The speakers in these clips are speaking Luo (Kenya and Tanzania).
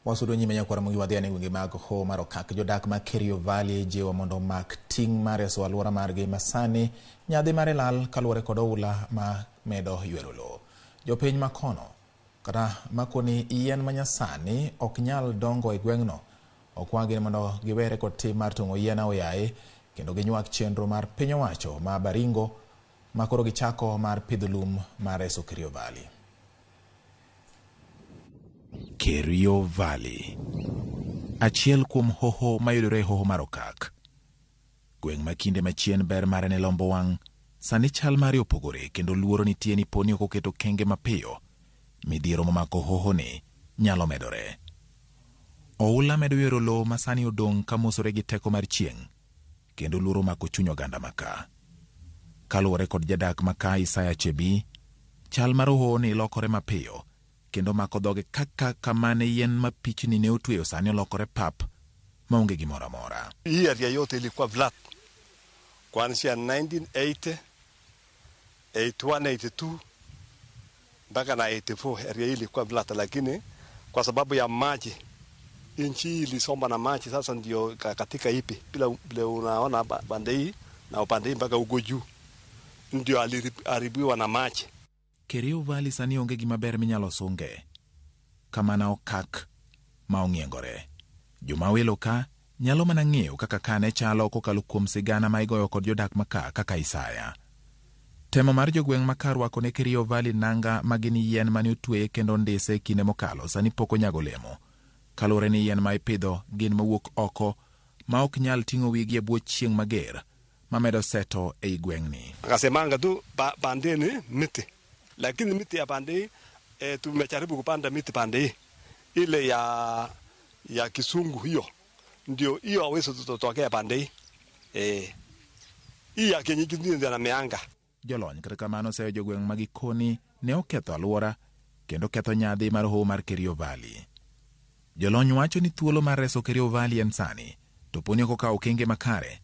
Wasudo nyime nyakwar Ramogi wadhi ane gwenge mag Hoho mar Okak. Jodak ma Kerio Valley jiwo mondo omak ting' mar reso alwora margi ma sani nyadhi mare lal kaluwore kod oula ma medo ywero lowo. Jopiny ma kono kata makoni yien manyasani ok nyal dongo e gweng'no okwagi ni mondo giwere kod tim mar tong'o yien aoyaye kendo ginywak chenro mar piny owacho ma Baringo ma koro gichako mar pidho lum mar reso Kerio Valley. Kerio Valley, achiel kuom hoho mayudore e hoho mar Okak. Gweng' ma kinde machien ber mare ne lombo wang', sani chal mare opogore kendo luoro nitie ni poni ok oketo kenge mapiyo, midhiero momako hohoni nyalo medore. Oula medo ywero lowo ma sani odong' ka mosore gi teko mar chieng' kendo luoro omako chuny oganda maka. Kaluwore kod jadak maka Isaya Chebi, chal mar hohoni lokore mapiyo kendo mako dhoge kaka kamane yien mapichni ne otweyo sani olokore pap maonge gimoro amora. Hii area yote ilikuwa flat kuanzia 1980, 81, 82 mpaka na 84 area hii ilikuwa flat, lakini kwa sababu ya maji nchi hii ilisomba na maji, sasa ndio katika ipi bila vile unaona pande hii na upande hii mpaka huko juu ndio aliharibiwa na maji. Kerio Valley sani onge gima ber minyalo sunge, kamana okak ma ong'iengore. Joma welo ka nyalo mana ng'eyo kaka ka ne chalo kokalo kuom sigana ma igoyo kod jodak maka kaka Isaya. Temo mar jogweng' maka rwako ne Kerio Valley nanga ma gin yien mane otweye kendo ondise kinde mokalo sani pok onyago olemo. Kaluwore ni yien ma ipidho gin mowuok oko ma ok nyal ting'o wigi e bwo chieng' mager mamedo seto ei gweng'ni. Akasemanga tu pandeni miti, lakini miti ya pande hii tumejaribu kupanda miti pande hii ile ya kisungu, hiyo ndio hiyo hawezi tutokea pande hii hii ya kienyeji ndio na mianga. Jolony kata kamano oseyo jogweng' ma gikoni ne oketho alwora kendo ketho nyadhi mar hoho mar Kerio Valley. Jolony wacho ni thuolo mar reso Kerio Valley en sani, to poni ok okawo okenge makare,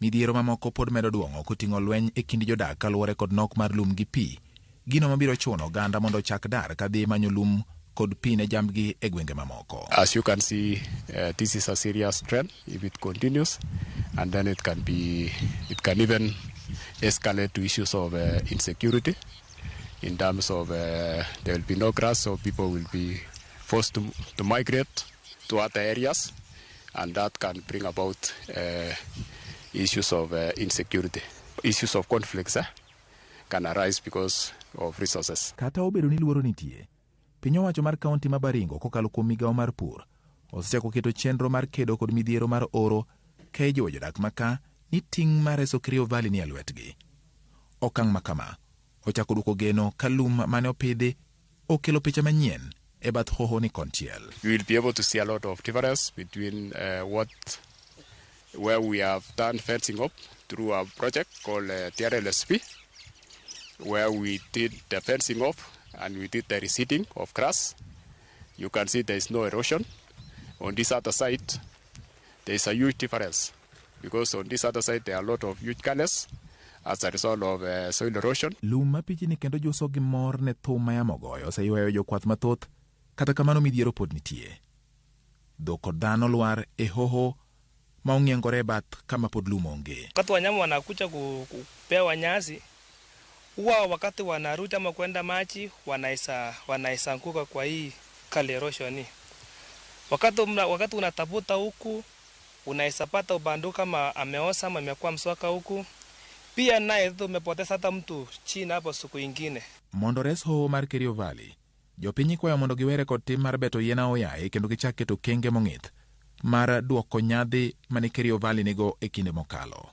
midhiero mamoko pod medo duong'o koting'o lweny e kind jodak kaluwore kod nok mar lum gi pi, gino mabiro chuno oganda mondo ochak dar kadhi manyo lum kod pi ne jambgi e gwenge mamoko. As you can see, this is a serious trend. If it continues, and then it can even escalate to issues of insecurity in terms of there will be no grass, so people will be forced to migrate to other areas, and that can bring about issues of insecurity. Issues of conflicts can arise because of resources. Kata obedo ni luoro nitie, piny owacho mar kaunti ma Baringo kokalo kuom migawo mar pur osechako keto chenro mar kedo kod midhiero mar oro ka ijiwo jodak maka ni ting' mar reso Kerio Valley ni e lwetgi. Okang' ma kama ochako duoko geno ka lum mane opidhi okelo picha manyien e bath hoho ni konchiel. You will be able to see a lot of difference between what where we have done fencing up through a project called TRLSP, where we did the fencing off and we did the reseeding of grass. You can see there is no erosion. On this other side, there is a huge difference because on this other side there are a lot of huge gullies as a result of soil erosion. Lum mapichni kendo juso gi mor ne thum ma yamo goyo oseywayo jokwath mathoth, kata kamano midhiero pod nitie. Dhok kod dhano lwar e hoho ma ong'iengore e bath kama pod lum onge. Wakati wanyama wanakuja kupewa nyasi, huwa wakati wanarudi ama kwenda maji wanaweza anguka kwa hii gully erosion hii. Wakati unatafuta huku unaweza pata ubandu kama ameoza ama amekuwa msoka huku. Pia naye tumepoteza hata mtu chini hapo siku ingine. Mondo res hoho mar Kerio Valley, jopiny ikwayo mondo giwere kod tim mar beto yien aoyaye kendo gichak keto okenge mong'ith mar duoko nyadhi mane Kerio Valley nigo e kinde mokalo.